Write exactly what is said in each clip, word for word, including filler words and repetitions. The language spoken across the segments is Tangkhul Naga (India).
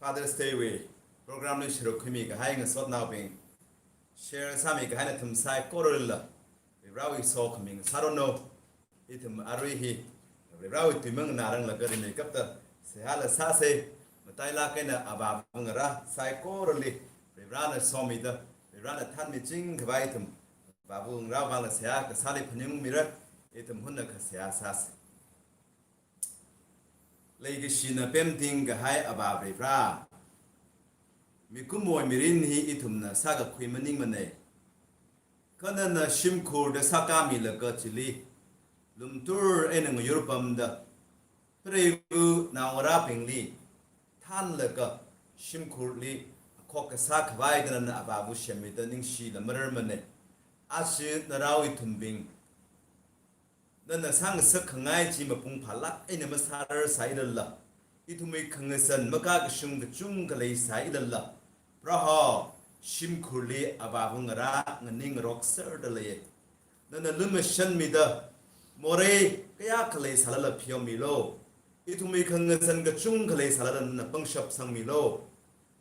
Father's Day wui program li sharuk khuimi kahai ngasotnaobing, share sāmi kahai nathum saikoralila Varivarawui sokhami ngasāranu. Ithum arui hi Varivarawui tui manganāranglaga rimeikapta seihāla sāsa. Matailāk eina avāva ngarā saikorali Varivarana somida, Varivarana thanmiching khavai ithum avāva ngarā vangla seihā kasāli phaningungmira. Ithum hunna kha seihā sāsa. Leikashina pemting kahai Avā Varivara, mikumowui mirin hi ithumna sākakhui maningmana. Kha nana shimkhurda sākāmilaga chili lumtur eina ngayurpamda, preiva naongarābingli thanlaga shimkhurli akhok kasā khavai nana avāva shemmida ningshila mararmana. Aja narao ithumbing nana sāngasak khangai chi mapung phālāk eina masārar sāilala, ithumwui khangasan makakashung kachungkha leisāilala, Proho, shimkhurli avāva ngarā nganing ngarokserda lei. Nana lumashanmida morei kayākha leisālala pheomilu. Ithumwui khangasan kachungkha leisālala nana pangshap sangmilu.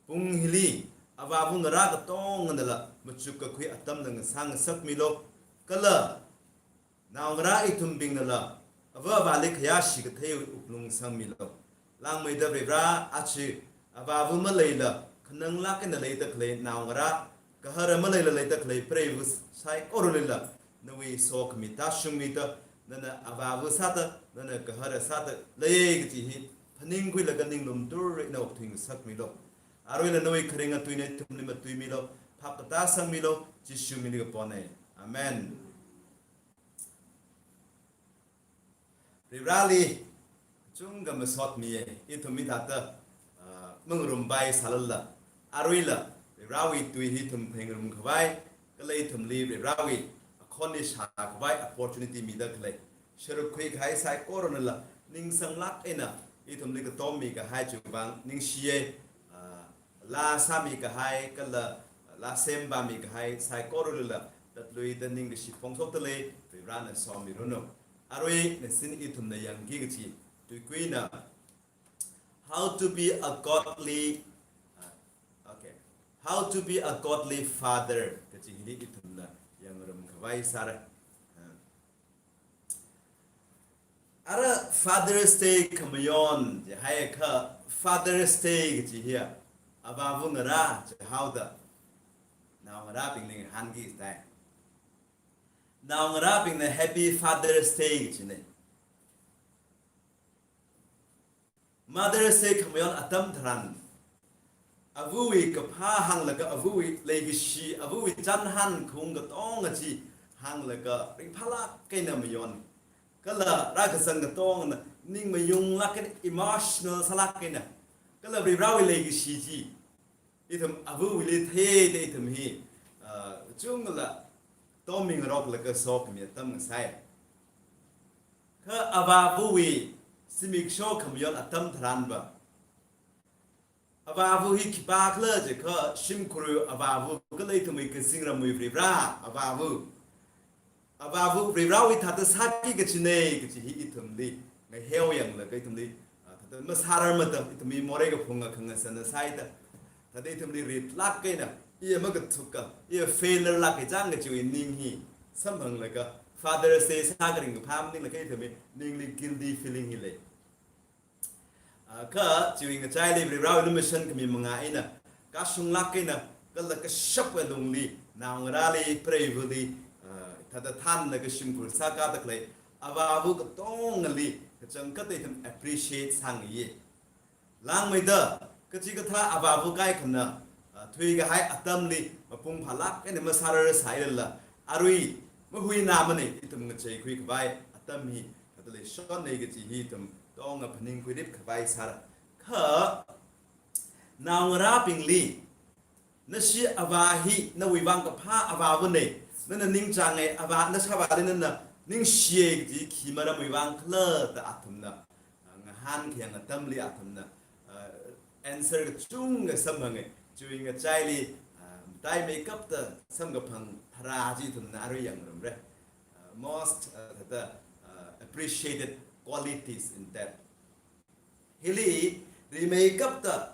Pung hili avāva ngarā katonganala machuk kakhui atamla ngasā ngasakmilu. Kala naongarā ithumbingnala ava avāli khayāshi kathei wuklung sangmilu. Langmeida Varivara, aja avāva maleila khananglāk eina leida khalei naongarā, gahara maleila leida khalei preiva saikoralila nawui sokhami tāshungmida, nana avāva sāda, nana gahara sāda lei kaji hi phaningkhuilaga ning lumtur eina okthui ngasakmilu. Aruila nawui kharinga tuina ithumli matuimilu, phap katā sangmilu, Jishu mingli kapona. Amen. Varivarali kachungkha masotmiya, ithum hithāda, ah, mangarumpai sālala, aruila Varivarawui tui hi ithum phengarum khavai, kala ithumli Varivarawui akhon hi shā khavai opportunity mida khalei, sharuk khui kahai saikoranala ningsanglāk eina ithumli katommi kahai chiwui vang ningshiya. Ah, laa sāmi kahai, kala laa sempami kahai saikoralila tatluida ningkashi phongshokda lei, Varivarana somiranu. Arui nasin ithumna yangki kaji tuikuina, How to be a godly, uh, okay, How to be a godly father kaji hili ithumna yangngarum khavai sāra. Uh, Ara Father's Day khamayon jihaiakha, Father's Day kaji hiya avāva ngarā jihaoda naongarābingli ngahānki stai. Naongarābingna Happy Father's Day kajina. Mother's Day khamayon atam tharan, avawui kaphā hānglaga, avawui leikashi, avawui chānhān khaung katonga chi hānglaga ringphālāk eina mayon. Kala rākazang katongana ning mayunglāk eina, emotional sālāk eina. Kala Varivarawui leikashi chi ithum avawuili theida ithum hi, ah, chungla tommingaroklaga sokhami atam ngasai. Kha avāvawui zimiksho khamayon atam tharanva, avāva hi khipākhala jiakha shimkhurwui avāva kala ithumwui kazingramwui Varivara avāva. Avāva Varivarawui thāda sāki kajina kaji hi ithumli ngaheo yanglaga ithumli, ah, thāda masārarmada ithumwui morei kaphunga khangasana sāida, thāda ithumli ritlāk eina, iya makathuka, iya failure lāk eina chang kajiwui ning hi samphanglaga, Father's Day sākaring kaphā maninglaga ithumwui ningli guilty feeling hi lei. Ah, kha chiwui ngachaili Varivarawui lumashan khami manga eina, kashunglāk eina, kala kashapwui lungli, naongarāli, preivali, ah, thāda thanlaga shimkhur sākāda khalei avāva katongali kachangkhatta ithum appreciate sāngayi. Langmeida, kachikathā avāva kaikhana, ah, thuikahai atamli mapung phālāk eina masārar sāilala, arui mahuinamana, ithum ngacheikhui khavai atam hi thāda leishonna kaji hi ithum tonga phaningkhuirip khavai sāra. Kha naongarābingli, nashi avā hi nawui vang kaphā avāvana, nana ningchānga, avā, nashi avāli nana ningshiya kaji khi maramwui vangkhala da athumna, ah, ngahānkhayang atamli athumna, ah, answer kachungkha samphanga. Chiwui ngachaili, ah, mataimeikapta samkaphang tharā chi ithumna arui yangngarumra. Ah, most, ah, thāda, ah, appreciated qualities in that. Hili rimeikapta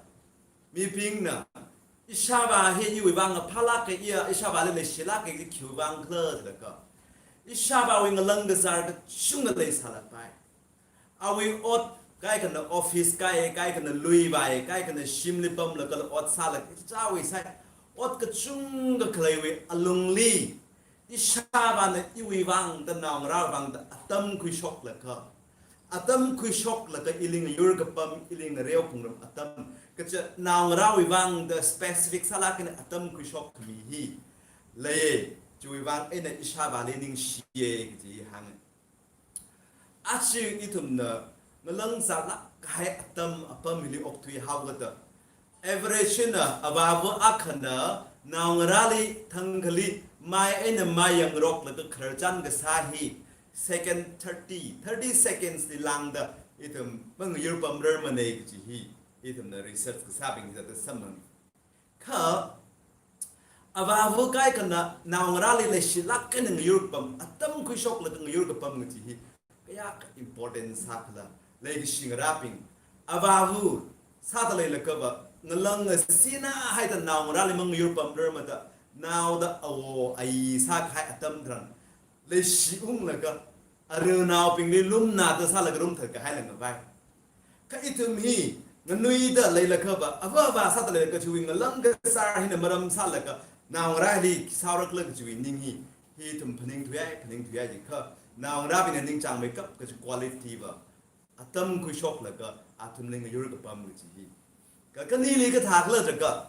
mibingna, ishāvā hi iwui vang phālāka, iya ishāvāli leishilāka kaji khiwui vang khala jilaga, ishāvāwui ngalāng kazār kachungkha leisālākpai. Awui ot, kaikhana office kai, kaikhana lui vai, kaikhana shimli pamlaga ot sālaga, ichichāwui sai, ot kachungkha khaleiwui alungli, ishāvāna iwui vang da naongarāwui vang da atam khuishoklaga, atam khuishoklaga ili ngayur kapam, ili ngareo phungram atam, kaja naongarāwui vang da specific sālāk eina atam khuishok khami hi lei, chiwui vang eina ishāvāli ningshiya kaji hānga. Aja ithumna ngalāng sālāk kahai atam apam hili okthui haokada, average na avāva akhana naongarāli thangkhali mai eina mai yangroklaga khararchan kasā hi second thirty, thirty seconds li lāngda ithum mangayur pamrarmana kaji hi ithumna research kasābing hithāda samphang. Kha avāva kaikhana naongarāli leishilāk eina ngayur kapam, atam khuishoklaga ngayur kapam kaji hi kayākha important sākhala, leikashi ngarābing. Avāva sāda leilagava, ngalāng ngasina haida naongarāli mangayur pamrarmada, naoda awo ayi sākahai atam tharan, leishi unglaga, arui naobingli lumna da sālaga rumthat kahai lāngavai. Kha ithum hi nganuida leilagava, avāva sāda leilaga chiwui ngalāng kazār hina maram sālaga, naongarāli khi sāhaorakhala kajiwui ning hi, hi ithum phaningthuihai, phaningthuihai jikha, naongarābingna ningchāngmeikap kaji quality va atam khuishoklaga athumli ngayur kapam kaji hi. Kha kanili kathā khala jilaga,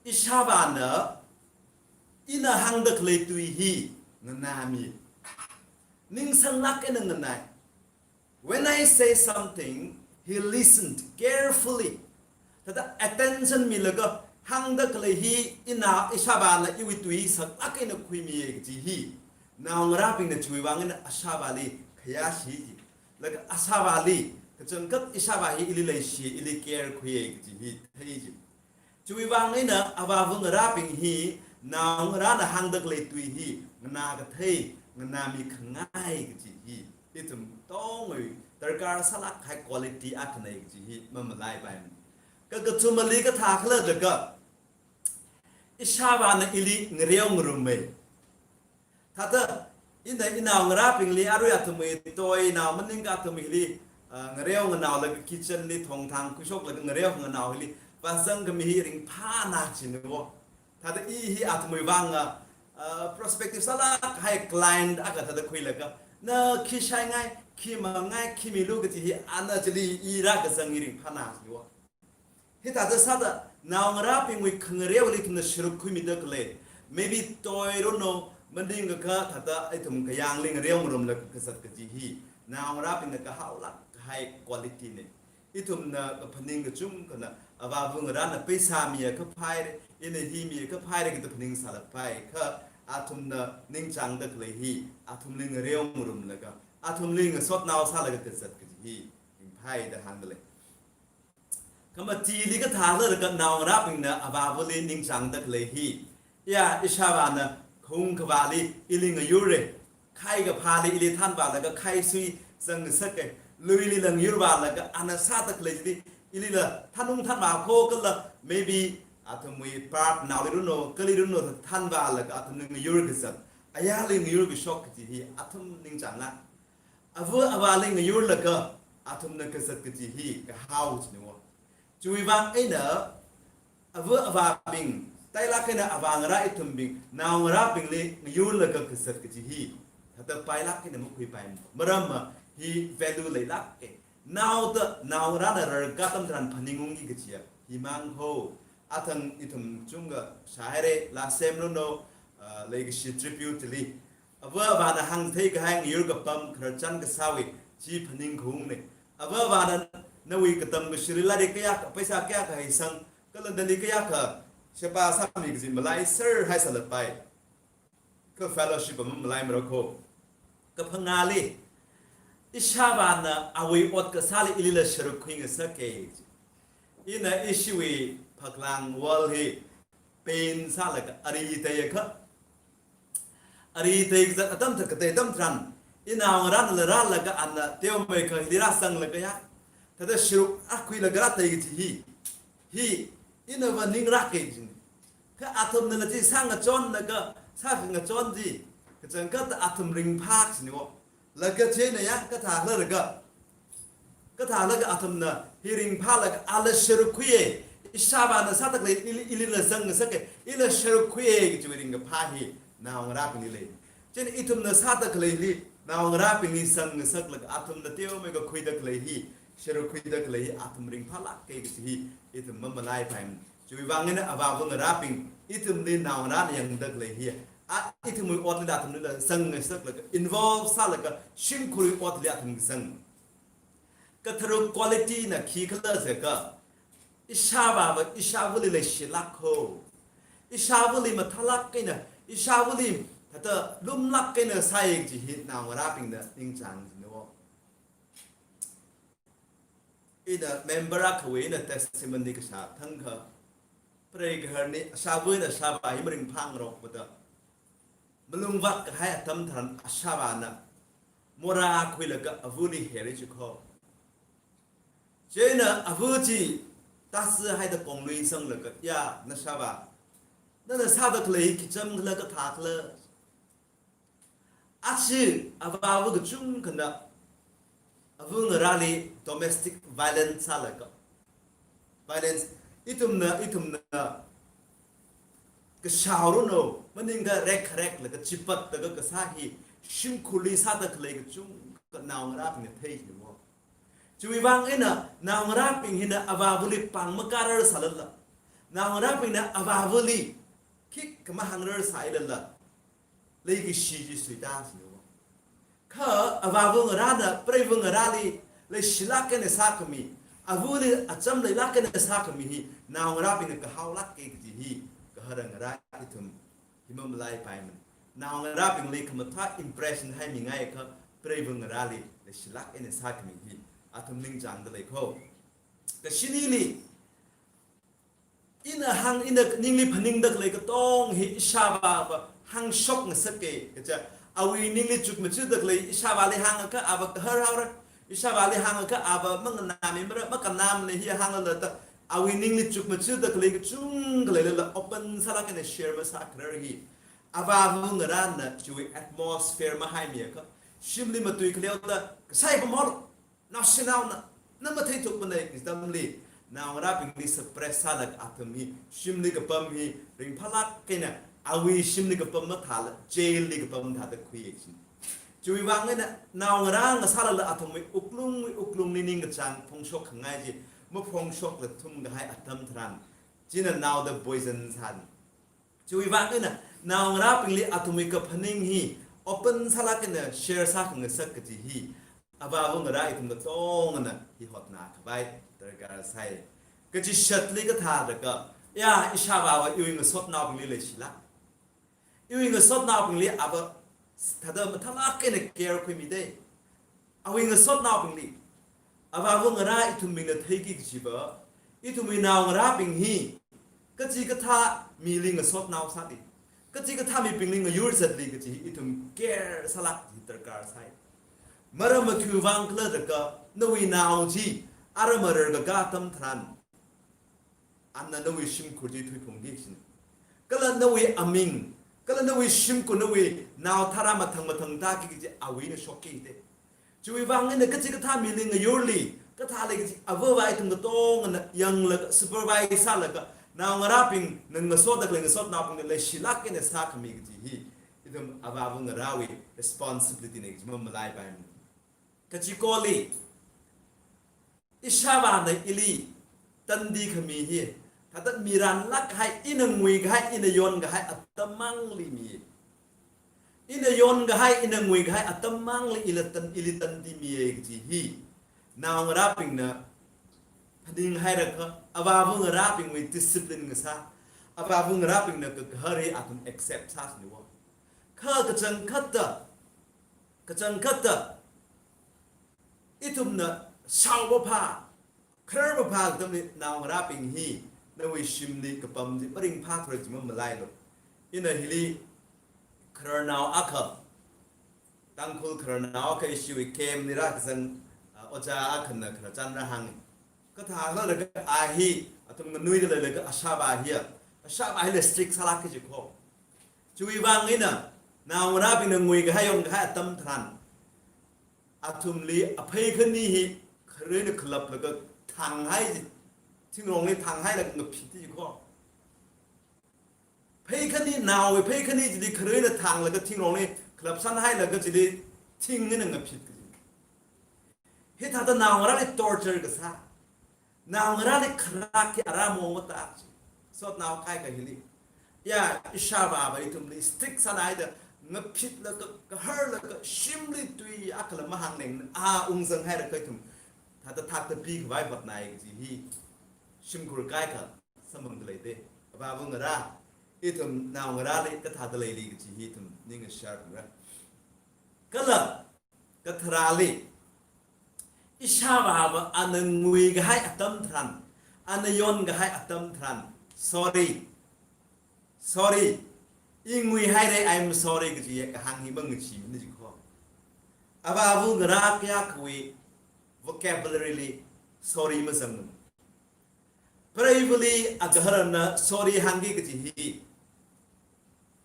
ishāvāna ina hāngda khalei tui hi nganāmi. Ningsanglāk eina nganāi. When I say something, he listened carefully. Thāda attention milaga hāngda khalei hi ina ishāvāna iwui tui saklāk eina khuimiya kaji hi naongarābingna chiwui vang eina ashāvāli khayāshi ji. Laga ashāvāli kachangkhat ishāvā hi ili leishi, ili care khuiya kaji hi thei ji. Chiwui vang eina avāva ngarābing hi naongarāna hāngda khalei tui hi nganā kathei, nganāmi khangai kaji hi ithum tongwui darkar sālāk kahai quality akhana kaji hi mamalaipai. Kha kathumali kathā khala jilaga, ishāvāna ili ngareo ngarummi. Thāda, ina inaongarābingli arui athumwui toinao maningakha athumwui hili, ah, ngareo nganaolaga kitchen li thongthang khuishoklaga ngareo nganao hili vāzang khami hi ringphāna jina wo. Thāda i hi athumwui vang, ah, prospective sālāk kahai client akha thāda khuilaga, na khi shaingai, khi mangai, khi milu kaji hi ana chili i rākazang hi ringphāna jina wo. Hithāda sāda naongarābingwui khangareoli ithumna sharuk khuimida khalei, maybe toi runo, maningakha thāda ithum kayāngli ngareo ngarumlaga kazat kaji hi naongarābingna kahaolāk kahai quality na. Ithumna kaphaning kachungkhana avāva ngarāna pheisā miakha phaira, ina hi miakha phaira kaji phaning sālākpai, kha athumna ningchāngda khalei hi athumli ngareo ngarumlaga, athumli ngasotnao sālaga kazat kaji hi ringphai da hāngda lei. Kha matili kathā khala jilaga naongarābingna avāvali ningchāngda khalei hi, ya, ishāvāna khaung khavāli ili ngayurra, khai kaphāli ili thanvālaga khai sui zang ngasaka, luili ngayurvālaga ana sāda khalei chili ilila thanung thanvā kho kala, maybe athumwui partner naoli runo, kali runo thanvālaga athumli ngayur kazat, ayarli ngayur kashok kaji hi athum ningchānga. Ava avāli ngayurlaga athumna kazat kaji hi kahao jina wo. Chiwui vang eina ava avābing, tailāk eina avāngarā ithumbing, naongarābingli ngayurlaga kazat kaji hi thāda pailāk eina makhuipai. Maramva hi value leilāka. Naoda naongarāna rarkā atam tharan phaningungki kajiya himang kho. Athang ithum chungkha shāhaira, laa semruno, ah, leikashi tribute li. Ava avāna hāngthei kahai ngayur kapam khararchan kasāwui chi phaning khaungna. Ava avāna nawui katam kashili lairik kayākha, pheisā kayākha heisang, kala nali kayākha sheba sāmi kaji malaiser haisālapai. Kha fellowship va mamalaimara kho. Kaphangāli, ishāvāna awui ot kasāli ilila sharuk khuingasaka. Ina ishiwui phaklāng world hi paint sālaga ari teiakha, ari teikazat atam tharan, katei atam tharan, inaongarānala rālaga ana teomeikha hili rāzanglaga ya, thāda sharuk akhuilaga rātei kaji hi, hi ina va ning rākei jin. Kha athumna chi sāngachonlaga, sākhangachon chi, kachangkhat athum ringphā siniwo. Laga chieina ya kathālalaga, kathālaga athumna hi ringphālaga ala sharuk khuiye, ishāvāna sāda khalei ili, ilila zangngasake, ila sharuk khuiye kajiwui ringkaphā hi naongarābingli lei. Chieina ithumna sāda khaleili naongarābingli zangngasaklaga athumna teomeikha khuida khalei hi, sharuk khuida khalei hi athum ringphālāke kaji hi ithum mamalaipai. Chiwui vang eina avāva ngarābing, ithumli naongarāna yangda khalei hi, a, ithumwui otli athumlila zangngasaklaga, involve sālaga, shimkhurwui otli athum kazang. Katharuk quality na khikhala jiakha, ishāvāva ishāvali leishilāk haowa. Ishāvali mathālāk eina, ishāvali thāda lumlāk eina sāye kaji hi naongarābingna ningchāng jino. Ina member akhawui ina testimony kasā thangkha, preigaharna ashāvana ashāvā hi maringphāngarokpada, malungvātkahai atam tharan ashāvāna morā khuilaga avali heri chiko. Chieina ava chi tāsi haida konglui zanglaga, ya, nashāvā, nana sāda khalei khi chamkhala kathākhala. Achi avāva kachungkhana ava ngarāli domestic violence sālaga, violence, ithumna, ithumna kashao runu, maningakha rekkhareklaga chipatlaga kasā hi, shimkhurli sāda khalei kachungkha naongarābingna thei jino. Chiwui vang eina naongarābing hina avāvali pāng makārar sālala, naongarābingna avāvali khikha mahāngrar sālala, leikashi chi suita sino. Kha avāva ngarāna preiva ngarāli leishilāk eina sākhami, avali acham leilāk eina sākhami hi naongarābingna kahaolāke kaji hi, gahara ngarā ithum hi mamalaipaimana. Naongarābingli khamathā impression haimingaiakha preiva ngarāli leishilāk eina sākhami hi athum ningchāngda lei ko. Kashinili, ina hāng, ina ningli phaningda khalei katong hi ishāvāva hāngshokngasake kaja. Awui ningli chukmajada khalei ishāvāli hāngakha ava kahar haora. Ishāvāli hāngakha ava manganāmimara, makannāmana hi hānglala da, awui ningli chukmajada khalei kachungkha leilala open sālāk eina share masākharar hi, avāva ngarāna chiwui atmosphere mahaimiakha, shimli matui khaleoda kasai pamhao, naoshinaona, na matheithukmana kaji atamli, naongarābingli suppress sālaga athum hi shimli kapam hi ringphālāk eina, awui shimli kapam mathāla jail li kapam thāda khuiye jin. Chiwui vang eina naongarā ngasālala athumwui wuklungwui wuklungli ningkachāng phongshok khangai chi maphongshokla thumkahai atam tharan, china naoda poison sāni. Chiwui vang eina naongarābingli athumwui kaphaning hi open sālāk eina share sākhangasak kaji hi avāva ngarā ithum katongana hi hotnakhavai darkar sai. Kachishatli kathāda kha, ya, ishāvāva iwui ngasotnaobingli leishilāk, iwui ngasotnaobingli ava thāda mathālāk eina care khuimida. Awui ngasotnaobingli, avāva ngarā ithumbingna theiki kajiva, ithumwui naongarābing hi kachikathā mili ngasotnao sāli, kachikathā mibingli ngayur zatli kaji hi ithum care sālāk hi darkar sai. Maram makhui vang khala da kha, nawui nao chi aram arar kakā atam tharan, ana nawui shimkhur chi thuiphungki kajina. Kala nawui aming, kala nawui shimkhur, nawui nao tharā mathang mathang tāki kaji awuina shokki da. Chiwui vang eina kachikathā mili ngayurli kathāli kaji avāva ithum katongana yanglaga supervise sālaga, naongarābingna ngasotda khalei ngasotnaobingna leishilāk eina sākhami kaji hi ithum avāva ngarāwui responsibility na kaji mamalaipaimana. Kachikoli, ishāvāna ili tandi khami hi, thāda miranlāk kahai, ina nguikahai, ina yonkahai atam mangli mi. Ina yonkahai, ina nguikahai atam mangli ila tan, ili tandi miya kaji hi naongarābingna phaninghairakha, avāva ngarābingwui discipline ngasā, avāva ngarābingna kakahar hi athum accept sāsaniwo. Kha kachangkhatta, kachangkhatta ithumna shaophā, khararphā atamli naongarābing hi nawui shimli kapam chi maringphāthura kaji mamalailu. Ina hili khararnao akha, Tangkhul khararnao akha ishiwui camp li rākazang, ah, ojā akhana khararchan rāhāngi. Kathākhala da kha a hi, athum nganuida leilaga ashāvā hiya, ashāvā hila strict sālāka jiko. Chiwui vang eina, naongarābingna nguikahai yonkahai atam tharan, athumli aphei khani hi kharei eina khalaplaga thānghai, thingrongli thānghailaga ngaphit jiko. Phei khani, naowui phei khani chili kharei eina thānglaga thingrongli khalapsanhailaga chili thing eina ngaphit kaji. Hithāda naongarāli torture kasā, naongarāli kharak hi ara mong mata chi. Sotnao kaikha hili, ya, ishāvāva ithumli strict sānaida ngaphitlaga, kaharlaga, shimli tui akhala mahāngleng, a ungzanghailaga ithum thāda thakta pikhavai vātnai kaji hi shimkhur kaikha samphangda leite. Avāva ngarā, ithum naongarāli kathāda leili kaji hi ithum ning share ra. Kala katharali, ishāvāva ana nguikahai atam tharan, ana yonkahai atam tharan, "Sorry, sorry, I nguihaire, I'm sorry," kaji kahāng hi mangacheemana jiko. Avāva ngarā kayākhawui vocabulary li sorry mazangmana. Preivali agaharana sorry hāngki kaji hi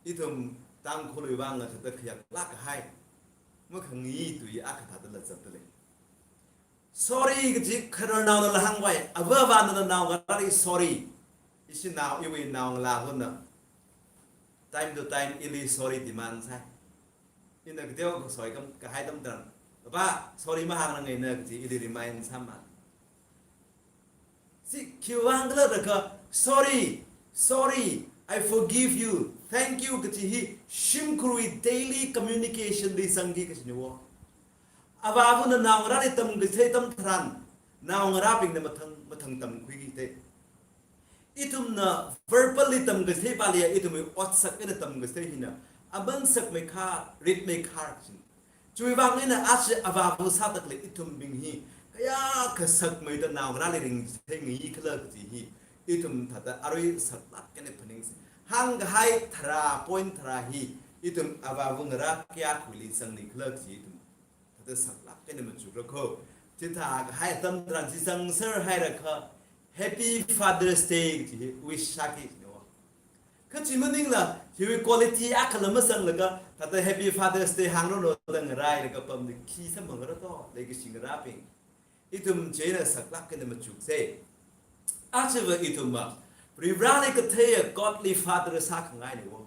ithum Tangkhulwui vang ngathāda khayaklāk kahai, makhangai tui akha thāda lazatda lei. Sorry kaji khararnaonala hāngvai, avāvana naongarāli sorry. Ishi nao, iwui naongalā hona time to time ili sorry demand sāi. Ina kateo kasoi kam kahai atam tharan, "Apā, sorry mahāngnangaina," kaji ili remind sāma. Chi khiwui vang khala jiakha, "Sorry, sorry, I forgive you, thank you," kaji hi shimkhurwui daily communication li zangki kajina wo. Avāvana naongarāli tamkachithei atam tharan, naongarābingna mathang, mathang tamkhuiki te. Ithumna verbally tamkachithei pāli, ithumwui otsak eina tamkachithei hina aman sakmeikha, ritmeikha kajina. Chiwui vang eina aja avāva sāda khalei ithumbing hi kayākha sakmeida naongarāli ringchitheingai khala kaji hi ithum thāda arui saklāk eina phaningsei. Hāngkahai tharā, point tharā hi ithum avāva ngarā kayākhawuili zangni khala kaji ithum thāda saklāk eina machukra kho. Chithākahai atam tharan chi zangser hairakha Happy Father's Day kaji hi wish sāki no. Kha chi maningla, hiwui quality akhala mazanglaga, thāda Happy Father's Day hāngranu da ngarailaga pamda khi samphangrar to, leikashi ngarābing. Ithum chieina saklāk eina machuksei. Ajava ithumva Varivarāli katheiya godly father sākhangaina wo.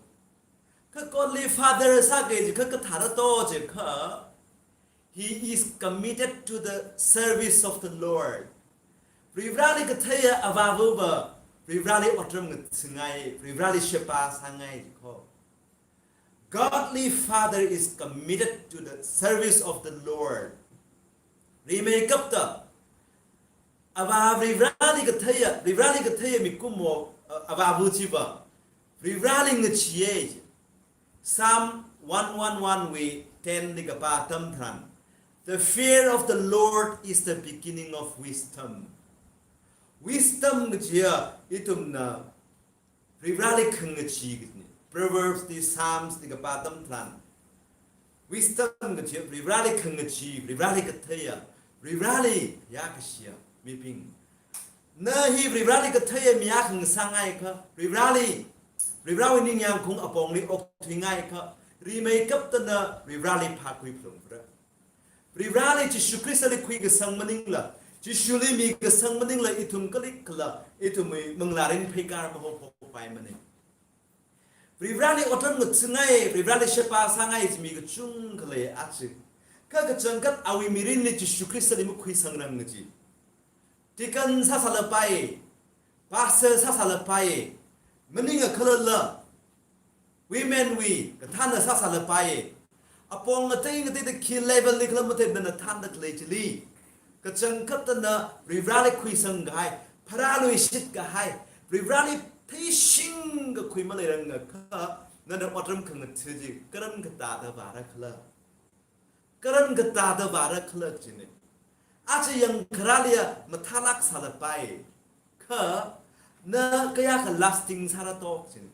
Kha godly father sāki jiakha kathāra to jiakha, he is committed to the service of the Lord. Varivarāli katheiya avāvava, Varivarāli otram ngathangai, Varivarāli sheba sāngai jiko. Godly father is committed to the service of the Lord. Rimeikapta, avā Varivarāli katheiya, Varivarāli katheiya mikumo, a, avāva chiva Varivarāli ngacheeya. Psalm one one one wui ten li kapā atam tharan, "The fear of the Lord is the beginning of wisdom." Wisdom kajiya ithumna Varivarāli khangachee kajina. Proverbs li, Psalms li kapā atam tharan, wisdom kajiya Varivarāli khangachee, Varivarāli katheiya, Varivarāli yākashiya mibing. Na hi Varivarāli katheiya mi akha ngasāngaiakha, Varivarāli, Varivarāwui ningyāng khaung apongli okthuingaiakha, rimeikapta na Varivarāli phākhui phalungra. Varivarāli Jishu Khristali khuikasang maningla, Jishuli mikasang maningla, ithum kalikla, ithumwui manglārin pheikar mahophokpaimana. Varivarāli otram ngathangai, Varivarāli sheba sāngai chi mi kachungkha lei aja. Kha kachangkhat awui mirinli Jishu Khristali makhuisangranga chi. Deacon sāsālapai, pastor sāsālapai, maningakhalala, women wui kathāna sāsālapai. Apong ngatei ngateida khi level li khala matheimana thānda khalei chili, kachangkhatna Varivarāli khuisangkahai, pharāluishitkahai, Varivarāli theishingkakhui maleirangakha, nana otram khangatha chi karan kathāda vāra khala. Karan kathāda vāra khala china. Aja yangkharāliya mathālāk sālapai. Kha na kayākha lasting sāra to china.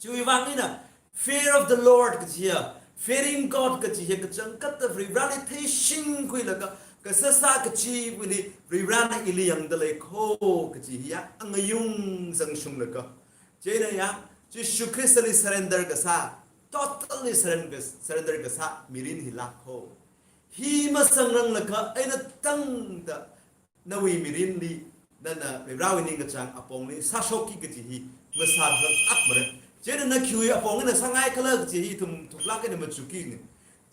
Chiwui vang eina, fear of the Lord kajiya, fearing God kajiya, kachangkhatta Varivarāli theishingkhuilaga, Kasāsā kachiva̱li Varivarana ili yangdalei kho kachi hiya angayung zangshunglaga, chieina ya Jishu Khristali surrender kasā, totally surrender, surrender kasā mirin hilāk kho. Hi masangranglaga eina tangda nawui mirinli, nana Varivarawui ningkachāng apongli sāshokki kachi hi masāthat akmara. Chieina na khiwui apong eina sāngai khala kachi hi ithum thuklāk eina machukkina.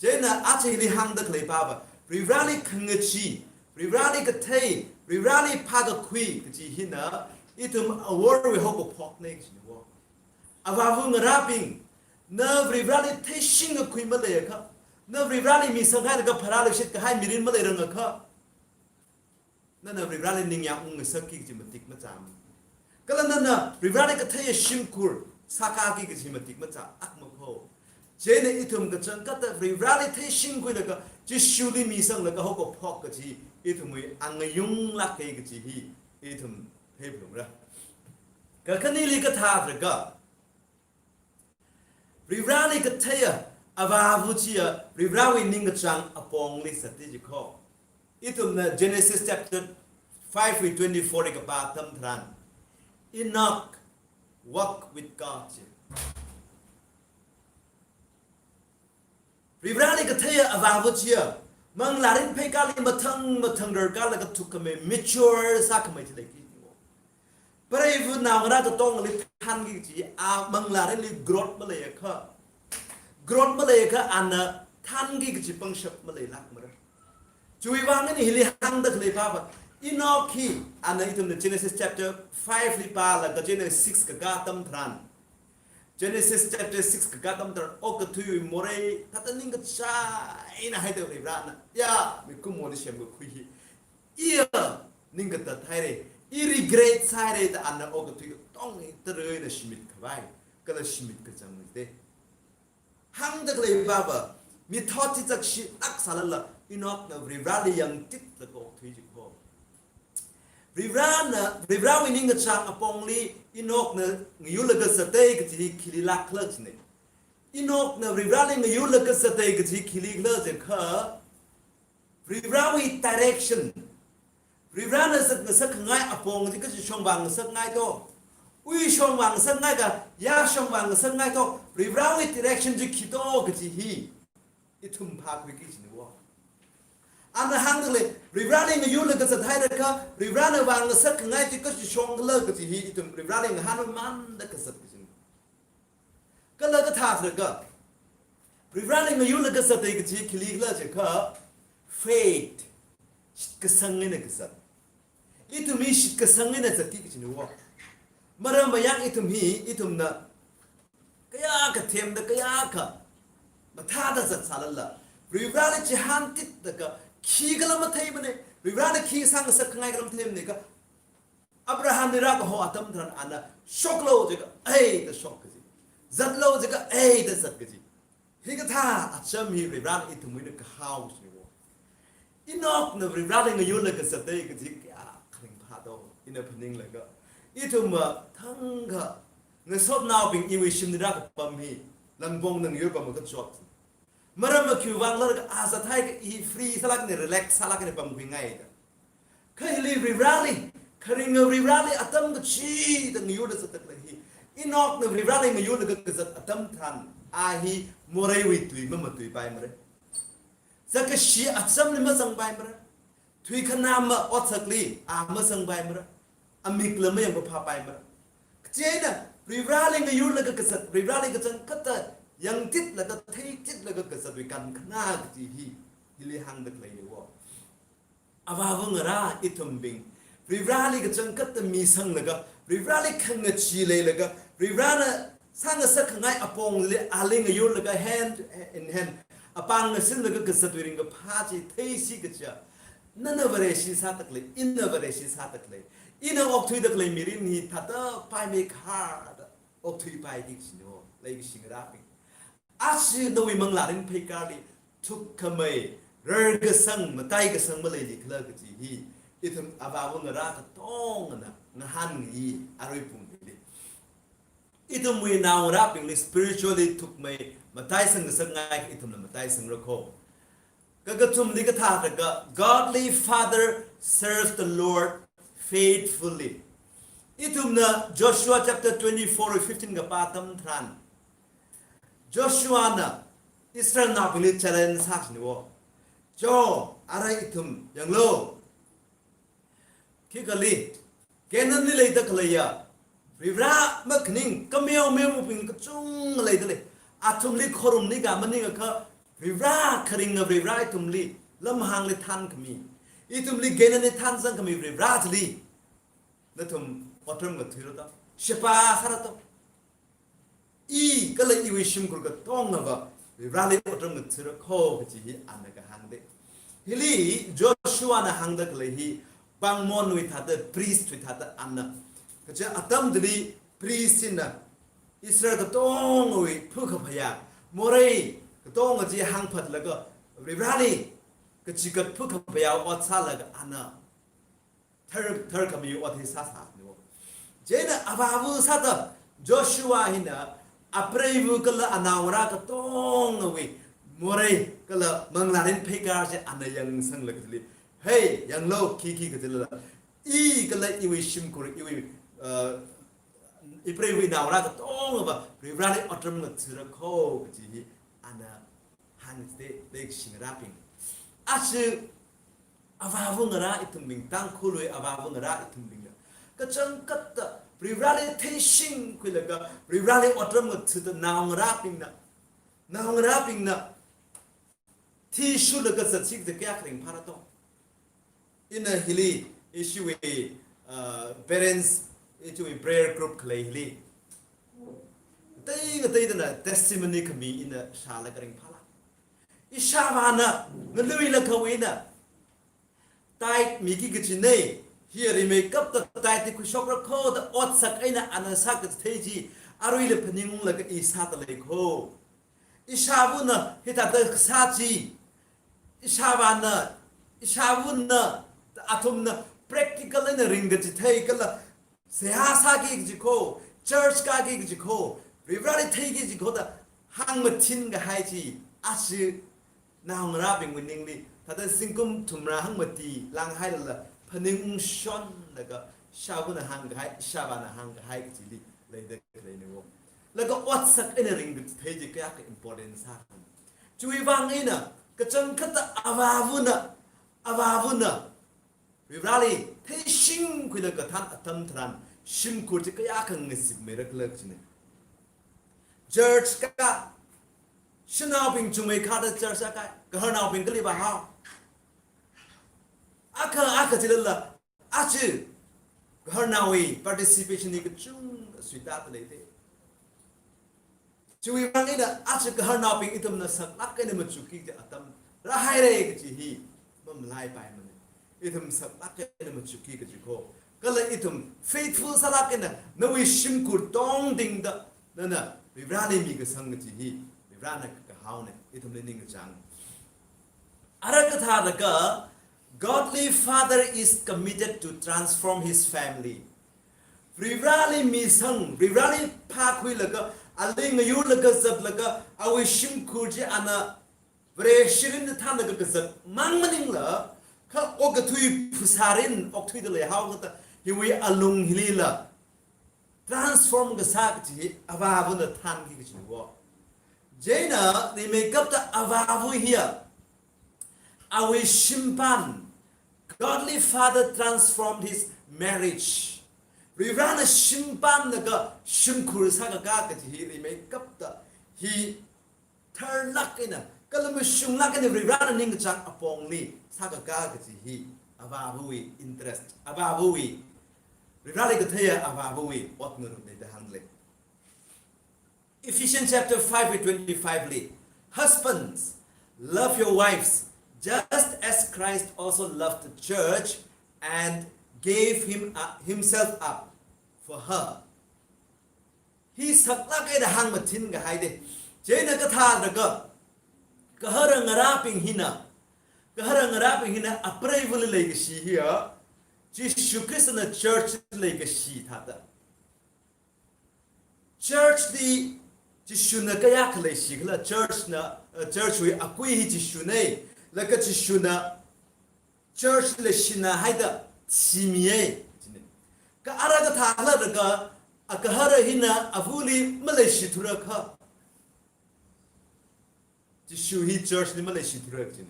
Chieina aja hili hāngda khalei pava, Varivarali khangachee, Varivarali kathei, Varivarali phākakhui kachi hina ithum aworwui haokaphokna kachina wo. Avāva ngarābing, na Varivarali theishingkakhui maleiakha, na Varivarali misanghaida kapharā lushit kahai mirin maleirangakha, nana Varivarali ningyāng ungngasakki kachi matik machāmana. Kala nana Varivarali katheiya shimkhur sākāki kachi matik machā akma kho. Chieina ithum kachangkhatta Varivarali theishingkhuilaga, Jishuli misanglaga haokaphok kachi ithumwui angayunglāka kachi hi ithum theiphalungra. Kakhaneli kathā tharākha, Varivarali katheiya avāva chiya Varivarawui ningkachāng apongli zata ji kho. Ithumna Genesis chapter five wui twenty-four li kapā atam tharan, Enoch walk with God ji. Varivarali katheiya avāva chiya manglārin pheikārli mathang mathang rarkārlaga thukkhamei, mature sākhamei chi leiki. Preiva̱ naongarā katongali thānki kachi, a manglārinli growth maleiakha, growth maleiakha ana thānki kachi pangshap maleilākmara. Chiwui vang eina hili hāngda khalei pava, Enoch hi, ana ithumna Genesis chapter five li pālaga chieina six kakā atam tharan, Genesis chapter six kakā atam tharan, okathuiwui morei thāda ningkachāng eina haida Varivarana, ya, mikumoli semkakhui hi iya ning katat haira, i regret sāhaira da ana okathui katong hi tara̱ eina shimit khavai, kala shimit kachang mide. Hāngda khalei pava, mithot chi chakshilāk sālala, Enochna Varivarali yangtitlaga okthui ji kho. Varivarana, Varivarawui ningkachāng apongli Enochna ngayurlaga zatai kachi hi khililāk khala jina. Enochna Varivarali ngayurlaga zatai kachi khili khala jiakha, Varivarawui direction, Varivarana zatngasakkhangai apong chi kachishong vāngasakngai to, uishong vāngasakngai ka, yāshong vāngasakngai to, Varivarawui direction chi khi to kachi hi ithum phākhuiki kachina wo. Ana hāngda lei, Varivarali ngayurlaga zathailakha, Varivarana vāngasakkhangai chi kachishong khala kachi hi ithum Varivarali ngahānmamānda kazat kachina. Kala kathā tharākha, Varivarali ngayurlaga zatai kachi khili khala jiakha, faith, shitkasang eina kazat. Ithum hi shitkasang eina zatki kachina wo. Maram mayang ithum hi, ithumna kayākha themda, kayākha mathāda zat sālala, Varivarali chihāntitlaga, khikhala matheimana, Varivarana khi sāngasakkhangai khala matheimana ka, Abrahamli rākaho atam tharan ana shoklu jiakha, ei da shok kaji. Zatlu jiakha, ei da zat kaji. Hikathā acham hi Varivarana ithumwui eina kahao kachina wo. Enochna Varivarali ngayurlaga zatai kaji kayākha ringphā to, ina phaninglaga. Ithumva thangkha ngasotnaobing iwui shimli rākapam hi, langpongna ngayurpam kachot. Maram makhiwui vang khala jiakha a zathai ka i free sālākna, relax sālākna pamkhuingai da. Kha hili Varivarali, kharinga Varivarali atam kachida ngayurda zatda khalei hi, Enochna Varivarali ngayurlaga kazat atam tharan, a hi moreiwui tui mamatuipaimara. Zakkashi achamli mazangpaimara. Thuikhanā ma otsakli a mazangpaimara. Amikla mayangpaphāpaimara. Chieina Varivarali ngayurlaga kazat, Varivarali kachangkhatta yangtitlaga, theititlaga kazatwui kankhanā kaji hi, hili hāngda khaleina wo. Avāva ngarā ithumbing, Varivarali kachangkhatta misanglaga, Varivarali khangachee leilaga, Varivarana sāngasakkhangai apongli ali ngayurlaga hand in hand, apāng ngasinlaga kazatwui ringkaphā chi theisi kaja, nana Vareshi sāda khalei, ina Vareshi sāda khalei, ina okthuida khalei mirin hi thāda paimei kharda okthuipaiki kachina wo, leikashi ngarābing. Aja nawui manglārin pheikārli thukkhamei, rarkasang, mataikasang maleili khala kaji hi, ithum avāva ngarā katongana ngahānngai arui pung hili. Ithumwui naongarābingli spiritually thukkhamei, mataisang ngasakngai, ithumna mataisangra kho. Kakathumli kathāda ka, godly father serves the Lord faithfully. Ithumna Joshua chapter twenty-four wui fifteen kapā atam tharan, Joshua na Israelnaobingli challenge sāshina wo. Jo, ara ithum yanglu. Khikali, Canaanli leida khaleiya Varivara makhaning kameomeobing kachungkha leida lei. Athumli khorumli ka maningakha, Varivara kharinga Varivara ithumli lamhāngli thānkhami, ithumli Canaanli thānzangkhami Varivara chili nathum otram ngathāra to, sheba sāra to. I kala iwui shimkhur katongava Varivarali otram ngathāra kho kaji hi ana kahāng de. Hili Joshua na hāngda khalei hi pāngmonwui thāda, priest wui thāda ana. Kaja atam chili priest na Israel katongawui phukaphayā, morei katonga chi hāngphatlaga Varivarali kachigat phukaphayā ot sālaga ana thar, tharkhami ot hi sāsāni wo. Chieina avāva sāda Joshua hina apreiva kala anaongarā katongawui morei kala manglārin pheikar chi ana yangsanglaga chili, hei, yanglu, khikhi kajila, i kala iwui shimkhur, iwui, uh, ipreiva inaongarā katongava Varivarali otram ngathāra kho kaji hi ana hāngde, leishingarābing. Aja avāva ngarā ithumbing, Tangkhulwui avāva ngarā ithumbingna kachangkhatta Varivarali theishingkhuilaga Varivarali otram ngathāda naongarābingna, naongarābingna thishulaga zatsi da kayākha ringphāra to. Ina hili, ishiwui, uh, parents, ishiwui prayer group khalei hili, ngatei ngateidana testimony khami ina shālaga ringphāla. Ishāvāna ngaluilakhawui eina tithe miki kajina, hi rimeikapta tithe hi khuishokra kho da otsak eina ana sākathei chi aruila phaningunglaga i sāda lei kho. Ishāvana hithāda kasā chi, ishāvāna, ishāvana, athumna practical eina ringkachithei kala seihā sāki kaji kho, church kāki kaji kho, Varivarali theiki kaji kho da hāngmathin kahai chi, aja naongarābingwui ningli, thāda zingkum thumrā hangmati langhailala phaningungshonlaga, ishāvana hāngkahai, ishāvāna hāngkahai kajili leida khaleina wo. Laga otsak eina ringkachithei chi kayākha important sā. Chiwui vang eina kachangkhatta avāvana, avāvana Varivarali theishingkhuilaga kathān atam tharan shimkhur chi kayākha ngasikmeira khala kajina. Church kā, shanaobing chungmeikhada church kā, gaharnaobing kali vāhao. Akha, akha chilala, aja gaharnaowui participation hi kachungkha suitāda leide. Chiwui vang eina aja gaharnaobing ithumna saklāk eina machukki kaji atam rāhaira kaji hi mamalaipaimana. Ithum saklāk eina machukki kaji kho. Kala ithum faithful sālāk eina nawui shimkhur tongdingda nana Varivarali mikasang kaji hi Varivarana kahaona, ithumli ningkachāng. Ara kathāda ka, godly father is committed to transform his family. Varivarali misang, Varivarali phākhuilaga, ali ngayurlaga zatlaga, awui shimkhur chi ana Vareshi mirin thānlaga kazat mang maningla, kha okathui phasārin okthuida leihao kata, hiwui alung hilila transform kasā kaji hi avāvana thānki kaji wo. Chieina rimeikapta avāva hiya, awui shimpan, godly father transformed his marriage. Varivarana shimpanlaga shimkhur sākakā kaji hi rimeikapta hi tharlāk eina, kala mashunglāk eina Varivarana ningkachāng apongli sākakā kaji hi avāvawui interest, avāvawui, Varivarali katheiya avāvawui ot ngarumna da hānglei. Ephesians chapter five verse twenty-five li, "Husbands, love your wives, just as Christ also loved the church and gave him, uh, himself up for her." Hi saklāk eina hāngmathin kahai de. Chieina kathāda ka, gahar ngarābing hina, gahar ngarābing hina apreivali leikashi hiya, Jishu Khristana church leikashi thāda. Church li Jishuna kayākha leishi khala, church na, uh, church wui akui hi Jishuna, Laga Jishuna church leishina haida thimiya. Chine. Kha ara kathāla laga agahara hina avali maleishithura kha. Jishu hi church li maleishithura chine.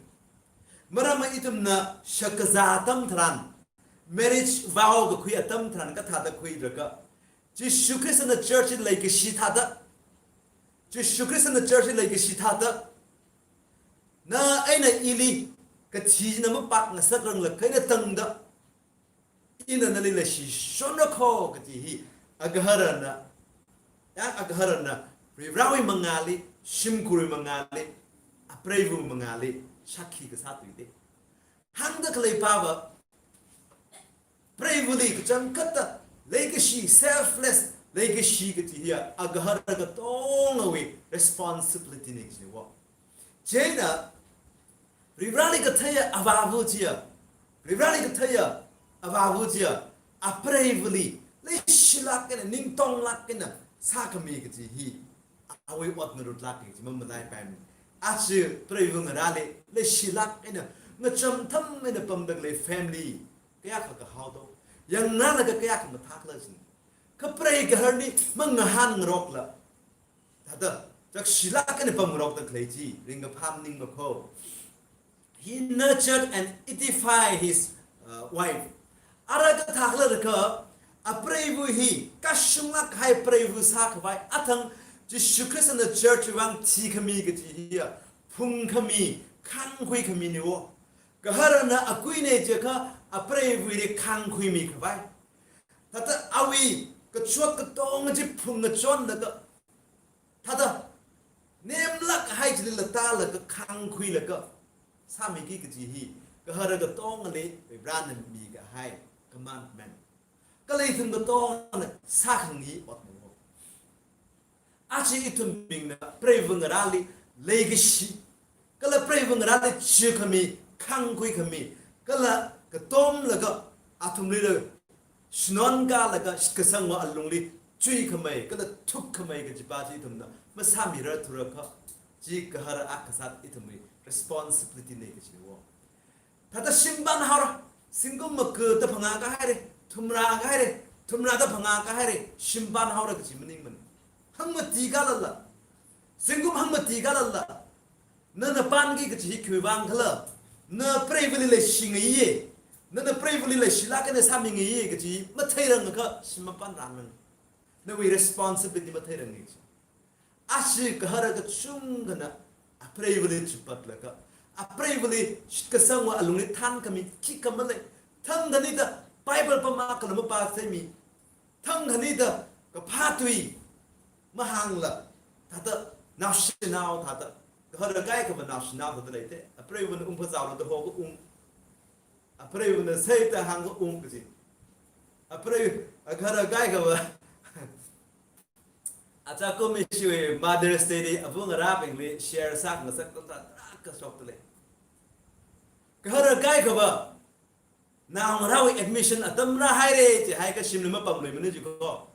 Maramva ithumna shakazā atam tharan, marriage vow kakhui atam tharan kathāda khuilaga, Jishu Khristana church leikashi thāda, Jishu Khristana church leikashi thāda, na eina ili kathina mapakngasakranglakha eina tangda, ina nali leishishonra kho kaji hi agaharana, ya agaharana, Varivarawui mangāli, shimkhurwui mangāli, apreiva mangāli shākhi kasā tuite. Hāngda khalei pava, preivali kachangkhatta leikashi, selfless leikashi kaji hiya agahara katongawui responsibility ne kaji wo. Chieina, Varivarali katheiya avāva chiya, Varivarali katheiya avāva chiya, apreivali leishilāk eina, ningtonglāk eina sākhami kaji hi awui ot ngarutlāk kaji mamalaipaimanei. Aja preiva ngarāli leishilāk eina, ngacham tham eina pamda khalei family kayākha kahaodo. Yangnalaga kayākha mathākhala jin. Kha preigaharli mangahānngarokla, thāda chakshilāk eina pamngarokda khalei chi ringkaphā maningmana kho. He nurtured and edified his, uh, wife. Ara kathākhala laga, apreiva hi kashunglāk kahai preiva sākhavai, athang Jishu Khristana church vang thikhami kaji hiya phungkhami, khāngkhuikhami ne wo. Gaharana akuine jiakha apreivali khāngkhuimikhavai. Thāda awui kachot katonga chi phungngachonlaga, thāda nemlāk kahai chili latālaga khāngkhuilaga sāmiki kaji hi gahara katongali Varivarana mikahai commandment. Kala ithum katongana sākhangai otna wo. Aja ithumbingna preiva ngarāli leikashi, kala preiva ngarāli chikhami, khāngkhuikhami, kala katomlaga athumlila shanonkālaga shitkasangva alungli chuikhamei kala thukkhamei kajipa chi ithumna masāmirarthura kha, chi gahara akha sāda ithumwui responsibility ne kaji wo. Thāda shimpān haora, zingkum maga da phangā kahaire, thumrā kahaire, thumrā da phangā kahaire, shimpān haora kaji maningmana. Hangmati kalala, zingkum hangmati kalala, nana pānki kaji hi khiwui vang khala, na preivali leishingaiye, nana preivali leishilāk eina sāmingaiye kaji matheirangakha shim mapānrangmana. Nawui responsibility matheirangai chi. Aja gahara kachungkhana apreivali chipatlaga, apreivali shitkasangva alungli thānkhami khikha malei. Thangkhanida Bible pam akhala mapāsemi. Thangkhanida kaphā tui mahāngla, thāda naoshinao thāda, gahara kaikhava naoshinao thāda leite. Apreivana ungphazālu da hoka ung. Apreivana seida hāngka ung kaji. Aprei, agahara kaikhava. Achakum ishiwui Mother's Day li abu ngarābingli share sāngasakta tarākha shokta lei. Gahara kaikhava naongarāwui admission atam rāhaire jihaiakha shimli mapamluimana ji kho.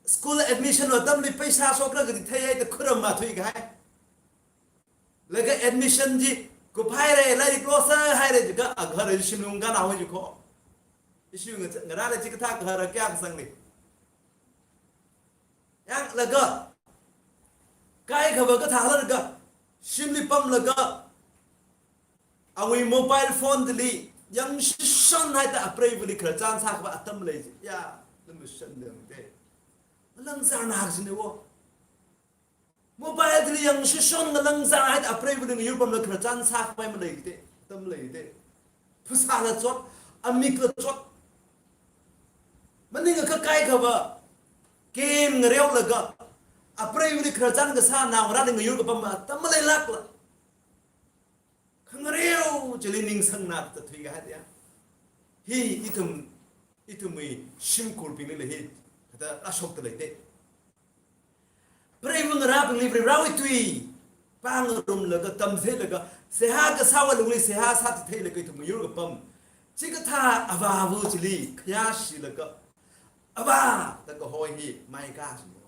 School admission atamli paisa shokra kaji theihaida khuram mathuikahai. Laga admission chi kuphaire, lairik losāhaire jiakha agahara shimli ungkānhaowa ji kho. Ishi nga-, ngarāli chikathā gahara kayākha sangli. Yanglaga, kaikhava kathālalaga, shimli pamlaga, awui mobile phone li yangshishonhaida apreivali khararchan sākhava atam lei ji. Ya, lam mashan dangde. Ngalangzarna jine wo. Mobile li yangshishon ngalangzarhaida apreivali ngayur pamlaga khararchan sākhavai maleite, atam leite. Phasāla chot, amikla chot. Maningakha kaikhava game ngareolaga, apreivali khararchan kasā naongarāli ngayur kapam atam maleilākla. Khangareo chili ningsangna da thuikahai ya. Hi ithum, ithumwui shimkhurbinglila hi thāda rāshokta leite. Preiva ngarābingli Varivarawui tui pāngarumlaga, tamtheilaga, seihā kasāwui lungli seihā sāchitheilaga ithum ngayur kapam. Chikathā avāva chili khayāshilaga, Avā da kahoi hi maikā jino.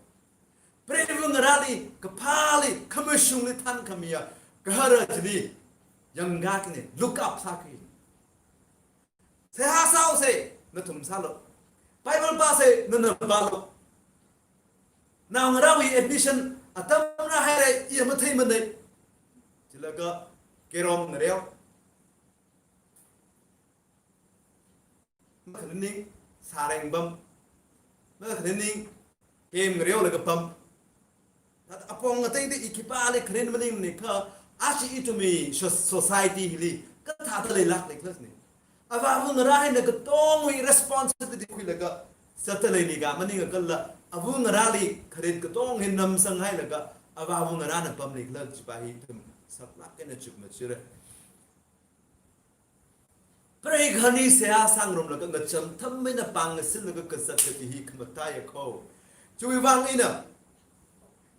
Preiva ngarāli, kaphāli, khamashungli thānkhamiya, Gahara chili yangkakine, look up sāki. Seihā sāose, nathum sālu. Bible pāse, nana pālu. Naongarāwui admission atam rāhaire, i matheimanei. Chilaga kerom ngareo. Makhaning sāreng pam. Makhaning game ngareolaga pam. Thāda apong ateida i khipāli kharing maningmana kha, ashi ithumwui so-, society hili kathāda leilākli class ni. Avāva ngarā hina katongwui responsibility khuilaga zatta leili ga maningakhala, ava ngarāli kharing katong hi namsanghailaga, avāva ngarāna pamli khala chipa hi ithum saklāk eina chukmajara. Prei gahani seihā sāngarumlaga ngacham thammei eina pāng ngasinlaga kazat kaji hi khamataiya kho. Chiwui vang eina,